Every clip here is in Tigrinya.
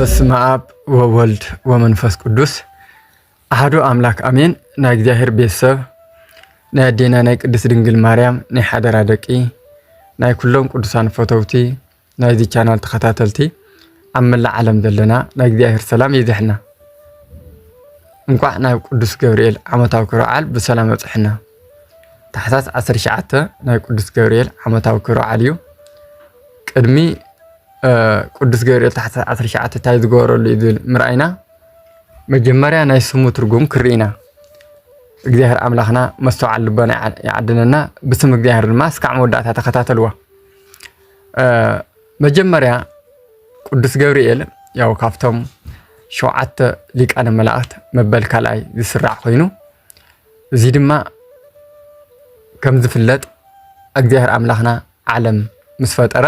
በስመ አብ ወወልድ ወመንፈስ ቅዱስ አሐዱ አምላክ አሜን። ናይ እግዚኣብሔር ቤተሰብ፣ ናይ ኣዴና ናይ ቅድስት ድንግል ማርያም ናይ ሓደራ ደቂ፣ ናይ ኩሎም ቅዱሳን ፈተውቲ ናይዚ ቻናል ተኸታተልቲ፣ ኣብ መላእ ዓለም ዘለና ናይ እግዚኣብሔር ሰላም ይብዝሕልና። እንኳዕ ናብ ቅዱስ ገብርኤል ዓመታዊ ክብረ በዓል ብሰላም ኣብፅሐና። ታሕሳስ ዓሰርተ ትሽዓተ ናይ ቅዱስ ገብርኤል ዓመታዊ ክብረ በዓል እዩ። ቅድሚ እ፣ ቅዱስ ገብርኤል ታሕሳስ ዓሰርተ ትሽዓተ እንታይ ዝገበረሉ እዩ ዝብል ምርኣይና፣ መጀመርያ ናይ ስሙ ትርጉም ክርኢ ኢና። እግዚኣብሔር ኣምላኽና መስተውዓሊ ልቦና ይዓ-፣ ይዓድለና። ብስም እግዚኣብሔር ድማ እስካዕ መወዳእታ ተኸታተልዋ። እ፣ መጀመርያ ቅዱስ ገብርኤል ያው ካብቶም ሸውዓተ ሊቃነ መላእክት መበል ካልኣይ ዝስራዕ ኮይኑ፣ እዚ ድማ ከም ዝፍለጥ እግዚኣብሔር ኣምላኽና ዓለም ምስ ፈጠረ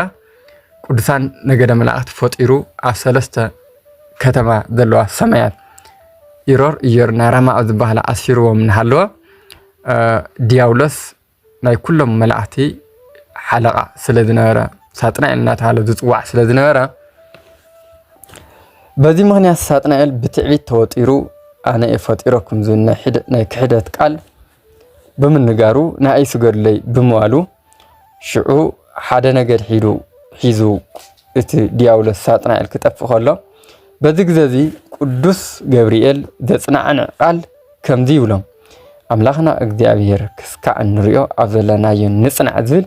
ቅዱሳን ነገደ መላእክት ፈጢሩ ኣብ ሰለስተ ከተማ ዘለዋ ሰማያት ኢሮር፣ ኢዮር፣ ናይ ራማ ኣብ ዝበሃላ ኣስፊርዎም እናሃለወ፣ እ፣ ዲያብሎስ ናይ ኩሎም መላእክቲ ሓለቓ ስለ ዝነበረ፣ ሳጥናኤል እናተባሃለ ዝጽዋዕ ስለ ዝነበረ፣ በዚ ምኽንያት ሳጥናኤል ብትዕቢት ተወጢሩ፣ ኣነ እየ ፈጢረኩም ዝብል ናይ ሕደ-፣ ናይ ክሕደት ቃል ብምንጋሩ፣ ንኣይ ስገዱለይ ብምባሉ፣ ሽዑ ሓደ ነገድ ሒዱ፣ ሒዙ እቲ ዲያብሎስ ሳጥናኤል ክጠፍእ ከሎ፣ በዚ ግዜ እዚ ቅዱስ ገብርኤል ዘጽናዕንዕ ቃል ከምዚ ይብሎም፣ ኣምላኽና እግዚኣብሔር ክስካዕ እንሪኦ ኣብ ዘለናዮ ንጽናዕ ዝብል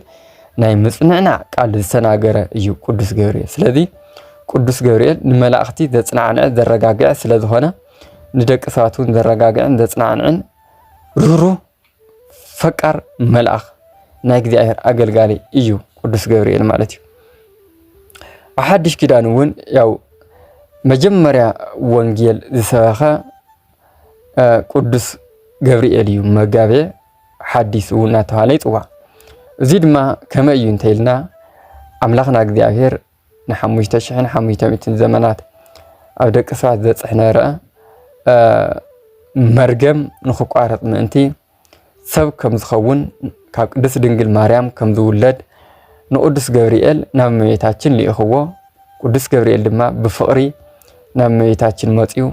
ናይ ምጽንዕናዕ ቃል ዝተናገረ እዩ ቅዱስ ገብርኤል። ስለዚ ቅዱስ ገብርኤል ንመላእኽቲ ዘጽናዕንዕ ዘረጋግዐ ስለ ዝኾነ፣ ንደቂ ሰባት እውን ዘረጋግዕን ዘጽናዕንዕን ርህሩህ ፈቃር መልኣኽ ናይ እግዚኣብሔር ኣገልጋሊ እዩ ቅዱስ ገብርኤል ማለት እዩ። ኣብ ሓድሽ ኪዳን እውን ያው መጀመርያ ወንጌል ዝሰበኸ፣ እ፣ ቅዱስ ገብርኤል እዩ፣ መጋቤ ሓዲስ እውን እናተባሃለ ይጽዋዕ። እዚ ድማ ከመይ እዩ እንተኢልና፣ ኣምላኽና እግዚኣብሔር ንሓሙሽተ ሽሕን ሓሙሽተ ሚእትን ዘመናት ኣብ ደቂ ሰባት ዘብጽሕ ነበረ፣ እ፣ መርገም ንኽቋረጽ ምእንቲ ሰብ ከም ዝኸውን፣ ካብ ቅድስት ድንግል ማርያም ከም ዝውለድ ንቅዱስ ገብርኤል ናብ እመቤታችን ልኢኽዎ። ቅዱስ ገብርኤል ድማ ብፍቕሪ ናብ እመቤታችን መጺኡ፣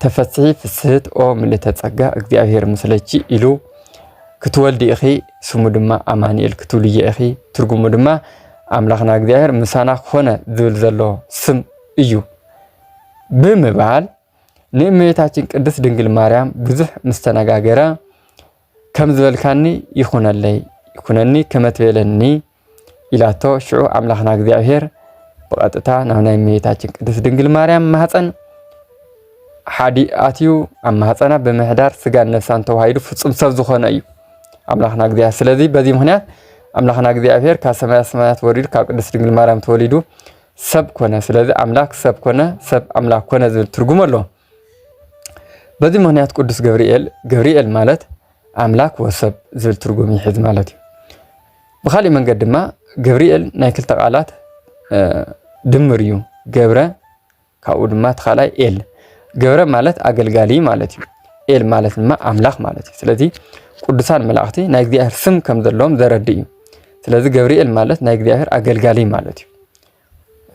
"ተፈስሒ ፍስህት ኦ ምልእተ ጸጋ፣ እግዚኣብሔር ምስለኪ" ኢሉ፣ "ክትወልዲ ኢኺ፣ ስሙ ድማ ኣማኑኤል ክትብልዮ ኢኺ፣ ትርጉሙ ድማ ኣምላኽና እግዚኣብሔር ምሳና ኮነ ዝብል ዘሎ ስም እዩ" ብምባል፣ ንእመቤታችን ቅድስት ድንግል ማርያም ብዙሕ ምስ ተነጋገረ፣ "ከም ዝበልካኒ ይኹነለይ፣ ይኹነኒ ከመ ትቤለኒ" ኢላቶ። ሽዑ ኣምላኽና እግዚኣብሔር ብቐጥታ ናብ ናይ እመቤታችን ቅድስት ድንግል ማርያም ማህፀን ሓዲ ኣትዩ፣ ኣብ ማህፀና ብምሕዳር ስጋን ነፍሳን ተዋሂዱ ፍጹም ሰብ ዝኾነ እዩ ኣምላኽና እግዚኣብሔር። ስለዚ በዚ ምኽንያት ኣምላኽና እግዚኣብሔር ካብ ሰማያት ሰማያት ወሪዱ፣ ካብ ቅድስት ድንግል ማርያም ተወሊዱ ሰብ ኮነ። ስለዚ ኣምላኽ ሰብ ኮነ፣ ሰብ ኣምላኽ ኮነ ዝብል ትርጉም ኣለዎ። በዚ ምኽንያት ቅዱስ ገብርኤል፣ ገብርኤል ማለት ኣምላክ ወሰብ ዝብል ትርጉም ይሕዝ ማለት እዩ። ብኻሊእ መንገድ ድማ ገብርኤል ናይ ክልተ ቃላት፣ እ፣ ድምር እዩ። ገብረ፣ ካብኡ ድማ እቲ ካልኣይ ኤል። ገብረ ማለት ኣገልጋሊ ማለት እዩ። ኤል ማለት ድማ ኣምላኽ ማለት እዩ። ስለዚ ቅዱሳን መላእኽቲ ናይ እግዚኣብሔር ስም ከም ዘለዎም ዘረድእ እዩ። ስለዚ ገብርኤል ማለት ናይ እግዚኣብሔር ኣገልጋሊ ማለት እዩ።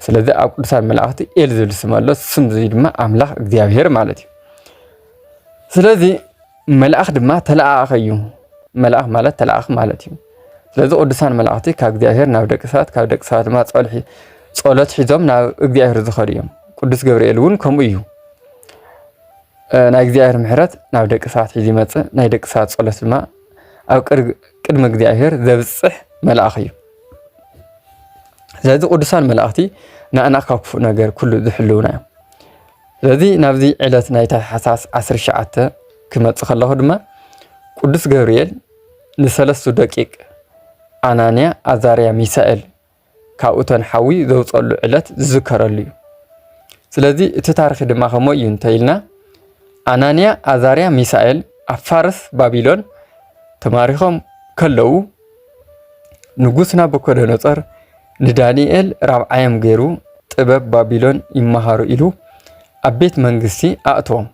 ስለዚ ኣብ ቅዱሳን መላእኽቲ ኤል ዝብል ስም ኣሎ። ስም እዚ ድማ ኣምላኽ እግዚኣብሔር ማለት እዩ። ስለዚ መልኣኽ ድማ ተለኣኣኸ እዩ። መልኣኽ ማለት ተለኣኽ ማለት እዩ። ስለዚ ቅዱሳን መላእኽቲ ካብ እግዚኣብሔር ናብ ደቂ ሰባት፣ ካብ ደቂ ሰባት ድማ ጸሎት ሒ-፣ ጸሎት ሒዞም ናብ እግዚኣብሔር ዝኸዱ እዮም። ቅዱስ ገብርኤል እውን ከምኡ እዩ። እ፣ ናይ እግዚኣብሔር ምሕረት ናብ ደቂ ሰባት ሒዙ ይመጽእ። ናይ ደቂ ሰባት ጸሎት ድማ ኣብ ቅድ-፣ ቅድሚ እግዚኣብሔር ዘብጽሕ መልኣኽ እዩ። ስለዚ ቅዱሳን መላእኽቲ ንኣና ካብ ክፉእ ነገር ኩሉ ዝሕልዉና እዮም። ስለዚ ናብዚ ዕለት ናይ ታሕሳስ ዓሰርተ ትሽዓተ ክመጽእ ከለኹ ድማ ቅዱስ ገብርኤል ንሰለስቱ ደቂቅ ኣናንያ፣ ኣዛርያ፣ ሚሳኤል ካብ እቶን ሓዊ ዘውጸሉ ዕለት ዝዝከረሉ እዩ። ስለዚ እቲ ታሪኽ ድማ ከምኡ እዩ እንተ ኢልና፣ ኣናንያ፣ ኣዛርያ፣ ሚሳኤል ኣብ ፋርስ ባቢሎን ተማሪኾም ከለዉ፣ ንጉስ ናቡኮደነጾር ንዳንኤል ራብዓዮም ገይሩ፣ "ጥበብ ባቢሎን ይመሃሩ" ኢሉ ኣብ ቤት መንግስቲ ኣእተዎም።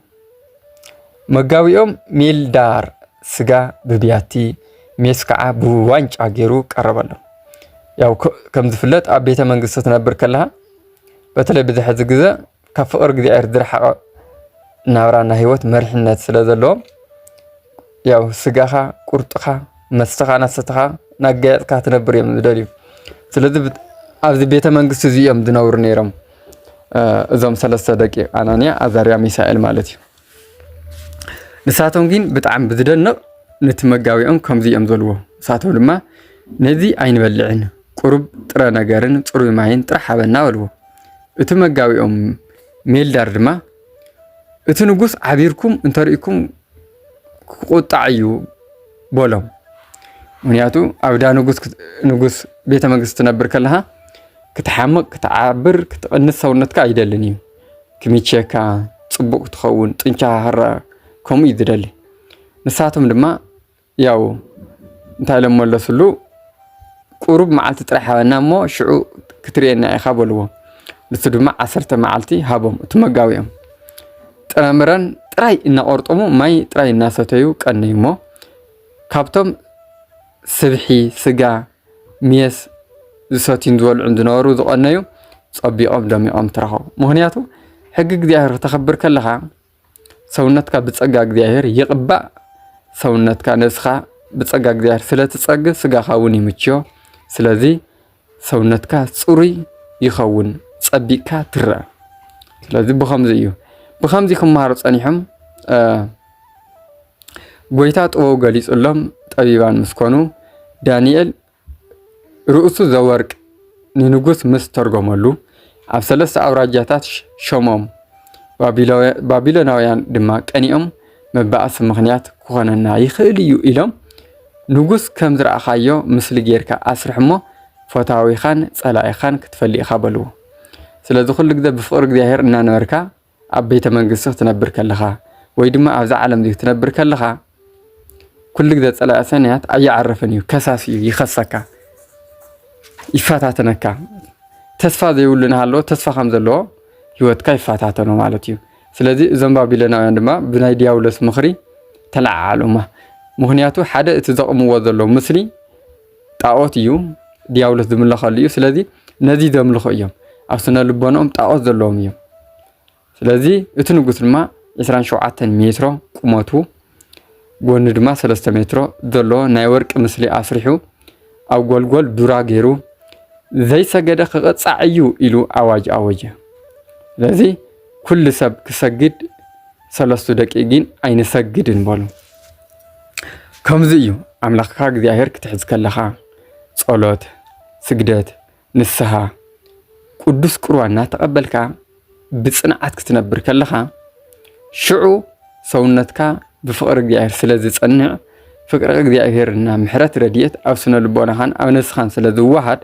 መጋቢኦም ሜልዳር ስጋ ብብያቲ፣ ሜስ ከዓ ብዋንጫ ገይሩ ቀረበሎም። ያው ከ-፣ ከም ዝፍለጥ ኣብ ቤተ መንግስቲ ትነብር ከለኻ፣ በተለይ ብዚ ሕዚ ግዘ ካብ ፍቕሪ እግዚኣብሔር ዝረሓቐ ናብራና ህይወት መሪሕነት ስለ ዘለዎም፣ ያው ስጋኻ፣ ቁርጥኻ፣ መስተኻ እናሰተኻ እናጋየፅካ ትነብር እዮም ዝደልዩ። ስለዚ ብት-፣ ኣብዚ ቤተ መንግስቲ እዚ እዮም ዝነብሩ ነይሮም፣ እ፣ እዞም ሰለስተ ደቂ ኣናንያ፣ ኣዛርያ፣ ሚሳኤል ማለት እዩ። ንሳቶም ግን ብጣዕሚ ብዝደንቕ ነቲ መጋቢኦም ከምዚ እዮም ዘልዎ። ንሳቶም ድማ፣ "ነዚ ኣይንበልዕን፣ ቁሩብ ጥረ ነገርን ጽሩይ ማይን ጥራሕ ሃበና" በልዎ። እቲ መጋቢኦም ሜልዳር ድማ፣ "እቲ ንጉስ ዓቢርኩም እንተርኢኩም ክቁጣዕ እዩ" በሎም። ምኽንያቱ ኣብ ዳ ንጉስ ክት-፣ ንጉስ ቤተ መንግስቲ ትነብር ከለኻ ክትሓምቕ፣ ክትዓብር፣ ክትቕንስ ሰውነትካ ኣይደልን እዩ። ክምችየካ፣ ጽቡቕ ክትኸውን፣ ጥንቻኻ ክረኣ፣ ከምኡ እዩ ዝደሊ። ንሳቶም ድማ ያው እንታይ ኢሎም መለስሉ? "ቁሩብ መዓልቲ ጥራሕ ሃበና እሞ ሽዑ ክትርእየና ኢኻ" በልዎ። ንሱ ድማ ዓሰርተ መዓልቲ ሃቦም። እቲ መጋቢኦም ጥረምረን ጥራይ እናቆርጠሙ ማይ ጥራይ እናሰተዩ ቀነዩ እሞ፣ ካብቶም ስብሒ፣ ስጋ፣ ሜስ ዝሰትዩን ዝበልዑን ዝነበሩ ዝቐነዩ ጸቢቖም ደሚቖም ተረኸቡ። ምኽንያቱ ሕጊ እግዚኣብሔር ክተኽብር ከለኻ ሰውነትካ ብጸጋ እግዚኣብሔር ይቕባእ። ሰውነትካ ነብስኻ ብጸጋ እግዚኣብሔር ስለ ትጸግ ስጋኻ እውን ይምችዮ። ስለዚ ሰውነትካ ጽሩይ ይኸውን፣ ጸቢቕካ ትረአ። ስለዚ ብኸምዚ እዩ። ብኸምዚ ክመሃሩ ጸኒሖም፣ እ፣ ጎይታ ጥበቡ ገሊጹሎም ጠቢባን ምስ ኮኑ፣ ዳንኤል ርእሱ ዘወርቅ ንንጉስ ምስ ተርጎመሉ፣ ኣብ ሰለስተ ኣውራጃታት ሸሞም፣ ባቢሎናውያን ድማ ቀኒኦም መባእሲ ምኽንያት ክኾነና ይኽእል እዩ ኢሎም፣ ንጉስ ከም ዝረኣኻዮ ምስሊ ጌርካ ኣስርሕ እሞ፣ ፈታዊኻን ጸላኢኻን ክትፈሊ ኢኻ በልዎ። ስለዚ ኩሉ ግዜ ብፍቕሪ እግዚኣብሔር እናነበርካ ኣብ ቤተ መንግስቲ ክትነብር ከለኻ ወይ ድማ ኣብዛ ዓለም እዚ ክትነብር ከለኻ፣ ኩሉ ግዜ ጸላኢ ሰናያት ኣይዓርፍን እዩ፣ ከሳሲ እዩ፣ ይኸሰካ፣ ይፈታተነካ። ተስፋ ዘይብሉ እናሃለወ ተስፋ ከም ዘለዎ ህይወትካ ይፈታተኖ ማለት እዩ። ስለዚ እዞም ባቢሎናውያን ድማ ብናይ ዲያብሎስ ምኽሪ ተለዓዓሉማ። ምኽንያቱ ሓደ እቲ ዘቕምዎ ዘለዉ ምስሊ ጣዖት እዩ፣ ዲያብሎስ ዝምለኸሉ እዩ። ስለዚ ነዚ ዘምልኹ እዮም፣ ኣብ ስነ ልቦናኦም ጣዖት ዘለዎም እዮም። ስለዚ እቲ ንጉስ ድማ ዕስራን ሸውዓተን ሜትሮ ቁመቱ፣ ጎኒ ድማ ሰለስተ ሜትሮ ዘለዎ ናይ ወርቂ ምስሊ ኣስሪሑ፣ ኣብ ጎልጎል ዱራ ገይሩ፣ "ዘይሰገደ ክቕጻዕ እዩ" ኢሉ ኣዋጅ ኣወጀ። ስለዚ ኩሉ ሰብ ክሰግድ፣ ሰለስቱ ደቂቅ ግን "ኣይንሰግድን" በሉ። ከምዚ እዩ ኣምላኽካ እግዚኣብሔር ክትሕዝ ከለኻ፣ ጸሎት፣ ስግደት፣ ንስሃ፣ ቅዱስ ቁርባን እናተቐበልካ ብጽንዓት ክትነብር ከለኻ፣ ሽዑ ሰውነትካ ብፍቕሪ እግዚኣብሔር ስለ ዝጸንዕ፣ ፍቕሪ እግዚኣብሔርና ምሕረት ረድኤት ኣብ ስነ ልቦናኻን ኣብ ነፍስኻን ስለ ዝወሃድ፣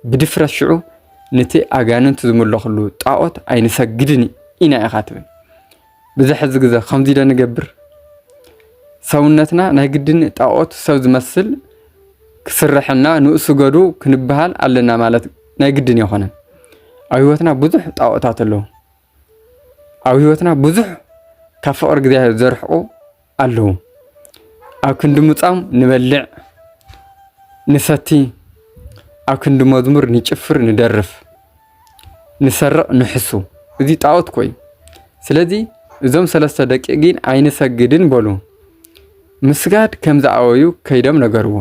ብድፍረት ሽዑ ነቲ ኣጋንንት ዝምለኽሉ ጣዖት "ኣይንሰግድን ኢና" ኢኻ ትብል። ብዝሕ እዚ ግዜ ከምዚ ዶ ንገብር? ሰውነትና ናይ ግድን ጣዖት ሰብ ዝመስል ክስርሐና ንኡ ስገዱ ክንበሃል ኣለና ማለት ናይ ግድን ኣይኮነን። ኣብ ህይወትና ብዙሕ ጣዖታት ኣለዉ። ኣብ ህይወትና ብዙሕ ካብ ፍቕሪ እግዚኣብሔር ዘርሕቑ ኣለዉ። ኣብ ክንዲ ምጻም ንበልዕ፣ ንሰቲ፣ ኣብ ክንዲ መዝሙር ንጭፍር፣ ንደርፍ፣ ንሰርቕ፣ ንሕሱ። እዚ ጣዖት እኮ እዩ። ስለዚ እዞም ሰለስተ ደቂቅ ግን "ኣይንሰግድን" በሉ። ምስጋድ ከም ዝኣበዩ ከይዶም ነገርዎ።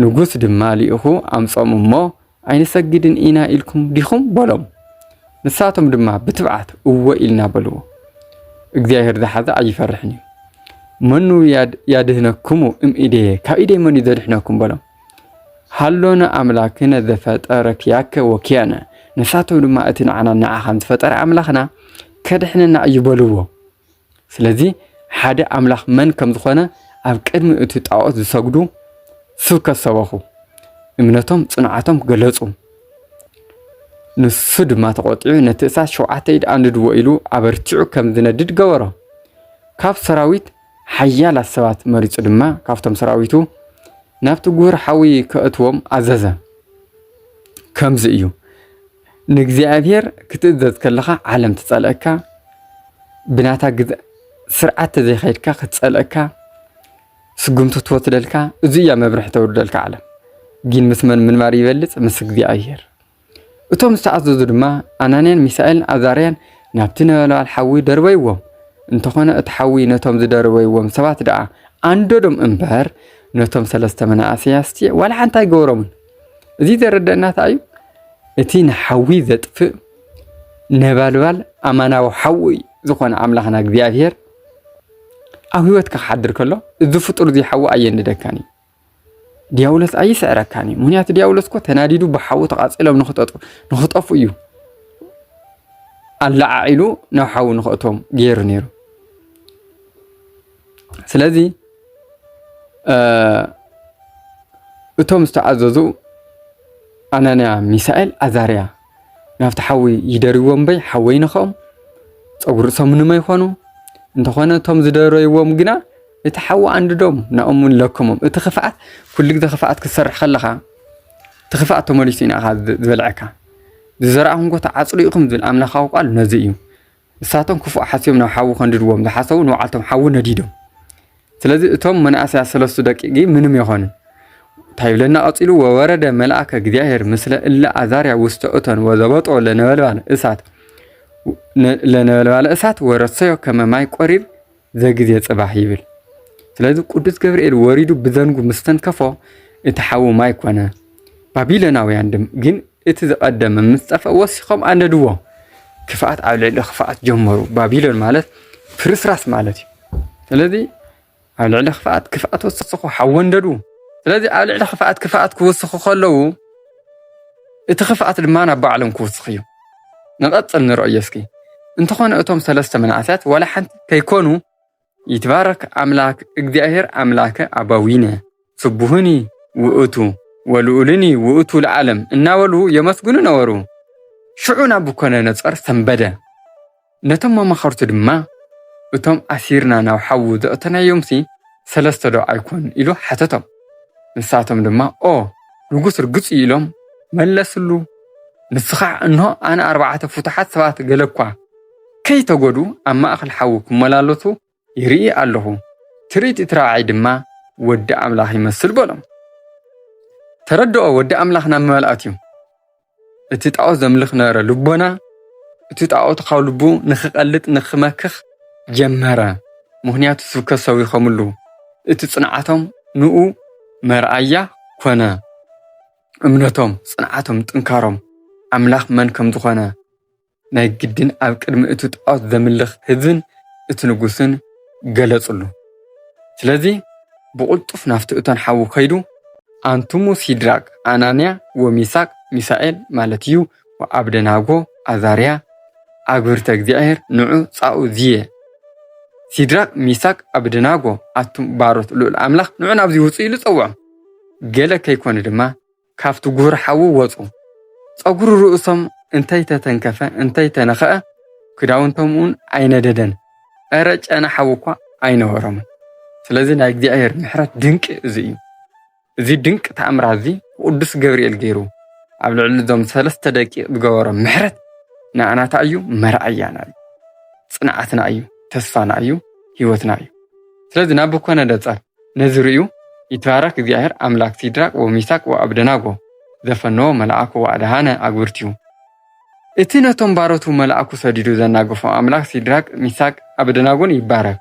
ንጉስ ድማ ልኢኹ ኣምጾም እሞ "ኣይንሰግድን ኢና ኢልኩም ዲኹም?" በሎም። ንሳቶም ድማ ብትብዓት "እወ" ኢልና በልዎ። እግዚኣብሔር ዝሓዘ ኣይፈርሕን እዩ። "መኑ ያድ-፣ ያድህነክሙ እምኢደየ፣ ካብ ኢደይ መን እዩ ዘድሕነኩም?" በሎም። "ሃሎነ ኣምላክነ ዘፈጠረ ኪያከ ወኪያነ"፣ ንሳቶም ድማ "እቲ ንዓና ንዓኻን ዝፈጠረ ኣምላኽና ከድሕነና እዩ" በልዎ። ስለዚ ሓደ ኣምላኽ መን ከም ዝኾነ ኣብ ቅድሚ እቲ ጣዖት ዝሰግዱ ስብከት ሰበኹ። እምነቶም፣ ጽንዓቶም ገለጹ። ንሱ ድማ ተቖጢዑ ነቲ እሳት ሸውዓተ ኢድ ኣንድድዎ ኢሉ ኣበርቲዑ ከም ዝነድድ ገበሮ። ካብ ሰራዊት ሓያላት ሰባት መሪጹ ድማ ካብቶም ሰራዊቱ ናብቲ ጉህር ሓዊ ከእትዎም ኣዘዘ። ከምዚ እዩ፣ ንእግዚኣብሔር ክትእዘዝ ከለኻ ዓለም ትጸልአካ፣ ብናታ ግዝ-፣ ስርዓት ተዘይኸይድካ ክትጸልአካ፣ ስጉምቲ ትወስደልካ፣ እዚ እያ መብርሒ ተውርደልካ ዓለም። ግን ምስ መን ምንባር ይበልጽ? ምስ እግዚኣብሔር። እቶም ዝተኣዘዙ ድማ ኣናንያን ሚሳኤልን ኣዛርያን ናብቲ ነበልባል ሓዊ ደርበይዎም። እንተኾነ እቲ ሓዊ ነቶም ዝደርበይዎም ሰባት ደኣ ኣንደዶም እምበር፣ ነቶም ሰለስተ መናእሰያትሲ ዋላ ሓንቲ ኣይገበሮምን። እዚ ዘረደእና እንታይ እዩ? እቲ ንሓዊ ዘጥፍእ ነበልባል ኣማናዊ ሓዊ እዩ ዝኾነ ኣምላኽና እግዚኣብሔር ኣብ ህይወትካ ክሓድር ከሎ፣ እዚ ፍጡር እዚ ሓዊ ኣየንድደካን እዩ። ዲያብሎስ ኣይስዕረካን እዩ። ምኽንያቱ ዲያብሎስ እኮ ተናዲዱ ብሓዊ ተቓጺሎም ንኽጠጡ-፣ ንኽጠፉ እዩ ኣለዓዒሉ ናብ ሓዊ ንኽእቶም ገይሩ ነይሩ። ስለዚ፣ እ፣ እቶም ዝተኣዘዙ ኣናንያ፣ ሚሳኤል፣ ኣዛርያ ናብቲ ሓዊ ይደርይዎም እምበይ ሓዊ ኣይነኽኦም፣ ጸጉሪ ርእሶም ምንም ኣይኾኑ። እንተኾነ እቶም ዝደረይዎም ግና እቲ ሓዊ ኣንድዶም ናኦም እውን ለከሞም። እቲ ክፍኣት፣ ኩሉ ግዜ ክፍኣት ክትሰርሕ ከለኻ፣ እቲ ክፍኣት ተመሊሱ እዩ ንኣኻ ዝ-፣ ዝበልዐካ። ዝዘራእኹም ጎታ ዓጽዱ ኢኹም ዝብል ኣምላኻዊ ቃል ነዚ እዩ። ንሳቶም ክፉእ ሓሲቦም ናብ ሓዊ ከንድድዎም ዝሓሰቡ ንባዕልቶም ሓዊ ነዲዶም። ስለዚ እቶም መናእሰያት ሰለስቱ ደቂቅ ግን ምንም የኾኑን። እንታይ ይብለና ቀጺሉ? "ወወረደ መልአከ እግዚኣብሔር ምስለ እለ ኣዛርያ ውስተ እቶን ወዘበጦ ለነበልባለ እሳት፣ ነ-፣ ለነበልባለ እሳት ወረሰዮ ከመ ማይ ቆሪር ዘግዜ ጽባሕ" ይብል። ስለዚ ቅዱስ ገብርኤል ወሪዱ ብዘንጉ ምስ ተንከፎ እቲ ሓዊ ማይ ኮነ። ባቢሎናውያን ድም-፣ ግን እቲ ዝቐደመ ምስ ጠፍአ ወሲኾም ኣንደድዎ። ክፍኣት ኣብ ልዕሊ ክፍኣት ጀመሩ። ባቢሎን ማለት ፍርስራስ ማለት እዩ። ስለዚ ኣብ ልዕሊ ክፍኣት ክፍኣት ወሰኹ፣ ሓዊ ኣንደዱ። ስለዚ ኣብ ልዕሊ ክፍኣት ክፍኣት ክውስኹ ከለዉ እቲ ክፍኣት ድማ ናብ ባዕሎም ክውስኽ እዩ። ንቐጽል ንርእዮ እስኪ። እንተኾነ እቶም ሰለስተ መናእሰያት ዋላ ሓንቲ ከይኮኑ ይትባረክ ኣምላክ እግዚኣብሔር ኣምላከ ኣባዊነ ስቡህኒ ውእቱ ወልኡልኒ ውእቱ ለዓለም እናበሉ የመስግኑ ነበሩ። ሽዑ ናቡከደነጾር ሰንበደ። ነቶም መማኽርቱ ድማ፣ "እቶም ኣሲርና ናብ ሓዊ ዘእተናዮምሲ ሰለስተ ዶ ኣይኮኑን?" ኢሉ ሓተቶም። ንሳቶም ድማ፣ "ኦ ንጉስ፣ ርግጽ እዩ" ኢሎም መለስሉ። ንሱ ኸዓ፣ "እንሆ ኣነ ኣርባዕተ ፍቱሓት ሰባት ገለ እኳ ከይተጎዱ ኣብ ማእከል ሓዊ ክመላለሱ ይርኢ ኣለኹ። ትርኢት እቲ ራብዓይ ድማ ወዲ ኣምላኽ ይመስል" በሎም። ተረድኦ፣ ወዲ ኣምላኽ ናብ ምመልኣት እዩ። እቲ ጣዖት ዘምልኽ ነበረ ልቦና፣ እቲ ጣዖት ካብ ልቡ ንኽቐልጥ ንኽመክኽ ጀመረ። ምኽንያቱ ስብከት ሰዊኸምሉ። እቲ ጽንዓቶም ንኡ መርኣያ ኮነ። እምነቶም፣ ጽንዓቶም፣ ጥንካሮም፣ ኣምላኽ መን ከም ዝኾነ ናይ ግድን ኣብ ቅድሚ እቲ ጣዖት ዘምልኽ ህዝብን እቲ ንጉስን ገለጽሉ። ስለዚ ብቕልጡፍ ናብቲ እቶን ሓዊ ከይዱ፣ "ኣንቱሙ ሲድራቅ፣ ኣናንያ ወሚሳቅ፣ ሚሳኤል ማለት እዩ፣ ወአብደናጎ፣ ኣዛርያ፣ ኣግብርተ እግዚኣብሔር፣ ንዑ ጻኡ ዝየ። ሲድራቅ፣ ሚሳቅ፣ ኣብደናጎ፣ ኣቱም ባሮት ልዑል ኣምላኽ፣ ንዑ ናብዚ ውጹ" ኢሉ ጸውዖም። ገለ ከይኮነ ድማ ካብቲ ጉህር ሓዊ ወጹ። ጸጉሪ ርእሶም እንተይተተንከፈ፣ እንተይተነኽአ፣ ክዳውንቶም እውን ኣይነደደን። እረ ጨና ሓዊ እኳ ኣይነበሮምን። ስለዚ ናይ እግዚኣብሔር ምሕረት ድንቂ እዚ እዩ። እዚ ድንቂ ተኣምራት እዚ ቅዱስ ገብርኤል ገይሩ ኣብ ልዕሊ እዞም ሰለስተ ደቂቕ ዝገበሮ ምሕረት ንኣናታ እዩ፣ መርኣያና እዩ፣ ጽንዓትና እዩ፣ ተስፋና እዩ፣ ህይወትና እዩ። ስለዚ ናቡከደነጾር ነዚ ርእዩ፣ "ይትባረክ እግዚኣብሔር ኣምላክ ሲድራቅ ወሚሳቅ ወአብደናጎ ዘፈነዎ መልኣኩ ወአድሃነ አግብርቲሁ"። እቲ ነቶም ባሮቱ መልኣኩ ሰዲዱ ዘናገፎም ኣምላክ ሲድራቅ፣ ሚሳቅ፣ ኣብደናጎን ይባረክ።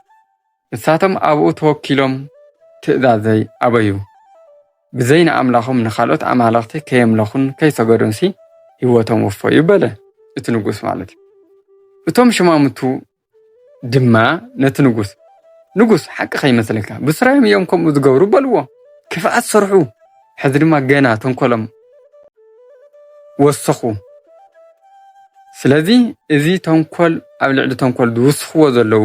ንሳቶም ኣብኡ ተወኪሎም ትእዛዘይ ኣበዩ። ብዘይ ንኣምላኾም ንኻልኦት ኣማልኽቲ ከየምለኹን ከይሰገዱንሲ ህይወቶም ወፈዩ በለ እቲ ንጉስ ማለት እዩ። እቶም ሽማምቱ ድማ ነቲ ንጉስ፣ "ንጉስ፣ ሓቂ ከይመስለካ፣ ብስራዮም እዮም ከምኡ ዝገብሩ" በልዎ። ክፍኣት ሰርሑ፣ ሕዚ ድማ ገና ተንኮሎም ወሰኹ። ስለዚ እዚ ተንኮል ኣብ ልዕሊ ተንኮል ዝውስኽዎ ዘለዉ፣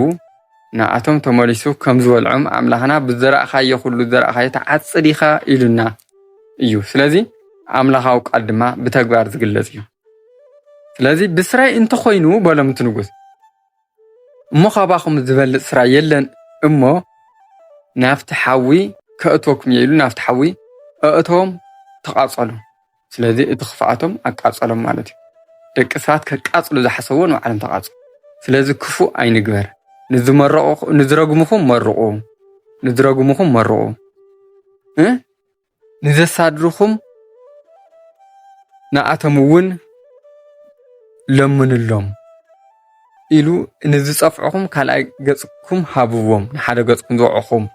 ንኣቶም ተመሊሱ ከም ዝበልዖም፣ ኣምላኽና "ብዝዘራእኻዮ ኩሉ ዝዘራእኻዮ ትዓጽድ ኢኻ" ኢሉና እዩ። ስለዚ ኣምላኻዊ ቃል ድማ ብተግባር ዝግለጽ እዩ። ስለዚ "ብስራይ እንተኾይኑ" በሎም እቲ ንጉስ፣ "እሞ ካባኹም ዝበልጽ ስራይ የለን እሞ ናብቲ ሓዊ ከእትወኩም እየ" ኢሉ ናብቲ ሓዊ ኣእተዎም፣ ተቓጸሉ። ስለዚ እቲ ክፍኣቶም ኣቃጸሎም ማለት እዩ። ደቂ ሰባት ከቃጽሉ ዝሓሰብዎ ንባዕሎም ተቓጸሉ። ስለዚ ክፉእ ኣይንግበር። ንዝመረቑ-፣ ንዝረግሙኹም መርቑ፣ ንዝረግሙኹም መርቑ። እ? ንዘሳድሩኹም ንኣቶም እውን ለምንሎም። ኢሉ፣ "ንዝጸፍዑኹም ካልኣይ ገጽኩም ሃብዎም፣ ንሓደ ገጽኩም ዝወዕኹም"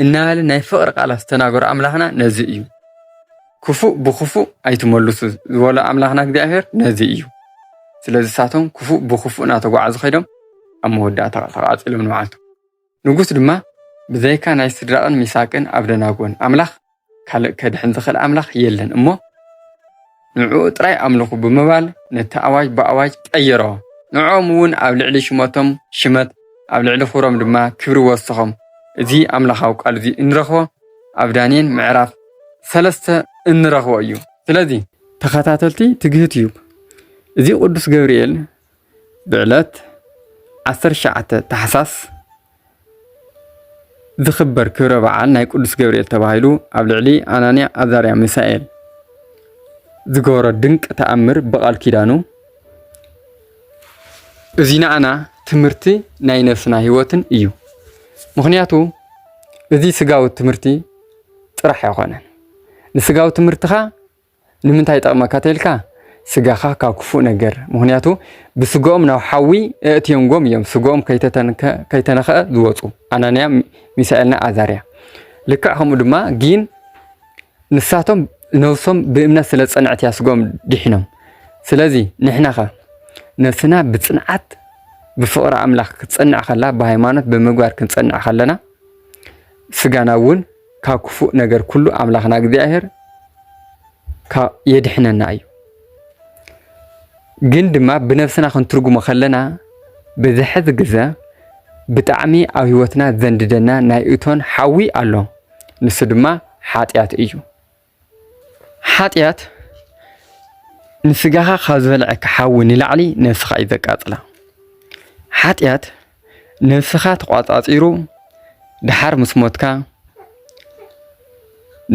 እናበለ ናይ ፍቕሪ ቃላት ዝተናገሮ ኣምላኽና ነዚ እዩ። "ክፉእ ብኽፉእ ኣይትመልሱ" ዝበሎ ኣምላኽና እግዚኣብሔር ነዚ እዩ። ስለዚ ንሳቶም ክፉእ ብኽፉእ እናተጓዓዙ ኸይዶም ኣብ መወዳእታ ተቓጺሎም ንበዓልቱ። ንጉስ ድማ ብዘይካ ናይ ስድራቕን ሚሳቅን ኣብደናጎን ኣምላኽ ካልእ ከድሕን ዝኽእል ኣምላኽ የለን እሞ ንዕኡ ጥራይ ኣምልኹ ብምባል ነቲ ኣዋጅ ብኣዋጅ ቀየሮ። ንዕኦም እውን ኣብ ልዕሊ ሽመቶም ሽመት፣ ኣብ ልዕሊ ክብሮም ድማ ክብሪ ወሰኾም። እዚ ኣምላኻዊ ቃል እዚ እንረኽቦ ኣብ ዳንኤል ምዕራፍ ሰለስተ እንረኽቦ እዩ። ስለዚ ተኸታተልቲ ትግህት እዩ። እዚ ቅዱስ ገብርኤል ብዕለት ዓሰርተ ትሽዓተ ታሕሳስ ዝኽበር ክብረ በዓል ናይ ቅዱስ ገብርኤል ተባሂሉ ኣብ ልዕሊ ኣናንያ፣ ኣዛርያ፣ ሚሳኤል ዝገበሮ ድንቅ ተኣምር ብቓል ኪዳኑ፣ እዚ ንዓና ትምህርቲ ናይ ነፍስና ህይወትን እዩ። ምኽንያቱ እዚ ስጋዊ ትምህርቲ ጥራሕ ኣይኮነን። ንስጋዊ ትምህርትኻ ንምንታይ ይጠቕመካ ተልካ፣ ስጋኻ ካብ ክፉእ ነገር፣ ምኽንያቱ ብስጋኦም ናብ ሓዊ ኣእትዮምዎም እዮም፣ ስጋኦም ከይተተንከ-፣ ከይተነኽአ ዝወፁ፣ ኣናንያ፣ ሚሳኤልና ኣዛርያ። ልክዕ ከምኡ ድማ ግን ንሳቶም ነብሶም ብእምነት ስለ ዝጸንዐት እያ ስጋኦም ድሒኖም። ስለዚ ንሕናኸ ነብስና ብጽንዓት ብፍቕሪ ኣምላኽ ክትጸንዕ ከላ፣ ብሃይማኖት ብምግባር ክንጸንዕ ከለና፣ ስጋና እውን ካብ ክፉእ ነገር ኩሉ ኣምላኽና እግዚኣብሔር ካ-፣ የድሕነና እዩ። ግን ድማ ብነብስና ክንትርጉሞ ከለና፣ ብዝሕዚ ግዘ ብጣዕሚ ኣብ ህይወትና ዘንድደና ናይ እቶን ሓዊ ኣሎ። ንሱ ድማ ሓጢኣት እዩ። ሓጢኣት ንስጋኻ ካብ ዝበልዐካ ሓዊ ንላዕሊ ነብስኻ እዩ ዘቃጽላ። ሓጢኣት ነብስኻ ተቋጻጺሩ፣ ደሓር ምስ ሞትካ፣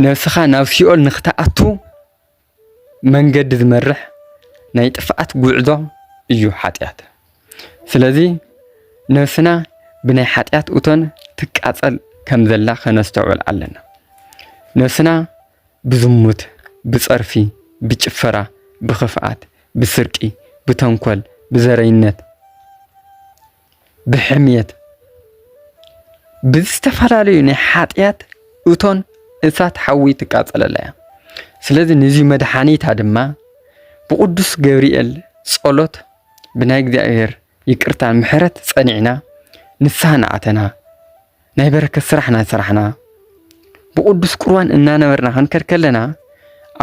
ነብስኻ ናብ ሲኦል ንኽትኣቱ መንገዲ ዝመርሕ ናይ ጥፍኣት ጉዕዞ እዩ ሓጢኣት። ስለዚ ነብስና ብናይ ሓጢኣት እቶን ትቃጸል ከም ዘላ ከነስተውዕል ኣለና። ነብስና ብዝሙት፣ ብጸርፊ፣ ብጭፈራ፣ ብኽፍኣት፣ ብስርቂ፣ ብተንኮል፣ ብዘረይነት፣ ብሕምየት፣ ብዝተፈላለዩ ናይ ሓጢኣት እቶን እሳት ሓዊ ትቃጸለላ እያ። ስለዚ ንዚ መድሓኒታ ድማ ብቅዱስ ገብርኤል ጸሎት ብናይ እግዚኣብሔር ይቅርታን ምሕረት ጸኒዕና ንስሓ እናኣተና ናይ በረከት ስራሕ እናሰራሕና ብቅዱስ ቁርባን እናነበርና ክንከድ ከለና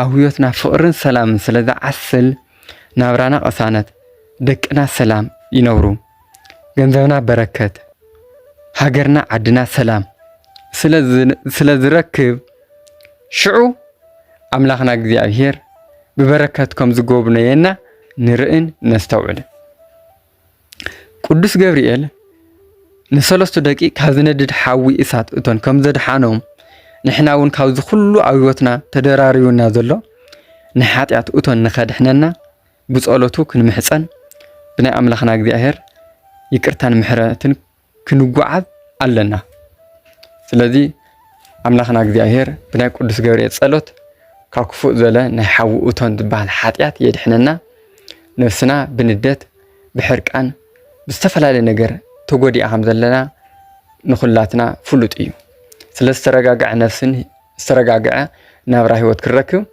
ኣብ ህይወትና ፍቅርን ሰላምን ስለ ዝዓስል ናብራና ቅሳነት፣ ደቅና ሰላም ይነብሩ፣ ገንዘብና በረከት፣ ሃገርና ዓድና ሰላም ስለ ዝ-፣ ስለ ዝረክብ ሽዑ ኣምላኽና እግዚኣብሔር ብበረከት ከም ዝጎብነየና ንርእን ነስተውዕልን። ቅዱስ ገብርኤል ንሰለስቱ ደቂ ካብ ዝነድድ ሓዊ እሳት እቶን ከም ዘድሓኖም ንሕና እውን ካብዚ ኩሉ ኣብ ህይወትና ተደራሪቡና ዘሎ ናይ ሓጢኣት እቶን ንኸድሕነና ብጸሎቱ ክንምሕጸን ብናይ ኣምላኽና እግዚኣብሔር ይቅርታን ምሕረትን ክንጓዓዝ ኣለና። ስለዚ ኣምላኽና እግዚኣብሔር ብናይ ቅዱስ ገብርኤል ጸሎት ካብ ክፉእ ዘለ ናይ ሓዊ እቶን ዝበሃል ሓጢኣት የድሕነና። ነብስና ብንደት፣ ብሕርቃን፣ ብዝተፈላለየ ነገር ተጎዲኣ ከም ዘለና ንኹላትና ፍሉጥ እዩ። ስለ ዝተረጋግዐ ነፍስን ዝተረጋግዐ ናብራ ህይወት ክንረክብ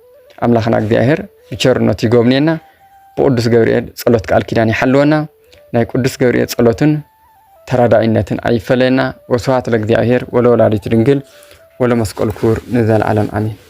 ኣምላኽና እግዚኣብሔር ብቸርነቱ ይጎብንየና። ብቅዱስ ገብርኤል ጸሎት ቃል ኪዳን ይሓልወና። ናይ ቅዱስ ገብርኤል ጸሎትን ተራዳኢነትን ኣይፈለየና። ወስብሐት ለእግዚኣብሔር ወለወላዲቱ ድንግል ወለመስቀሉ ክቡር ንዘለዓለም ኣሜን።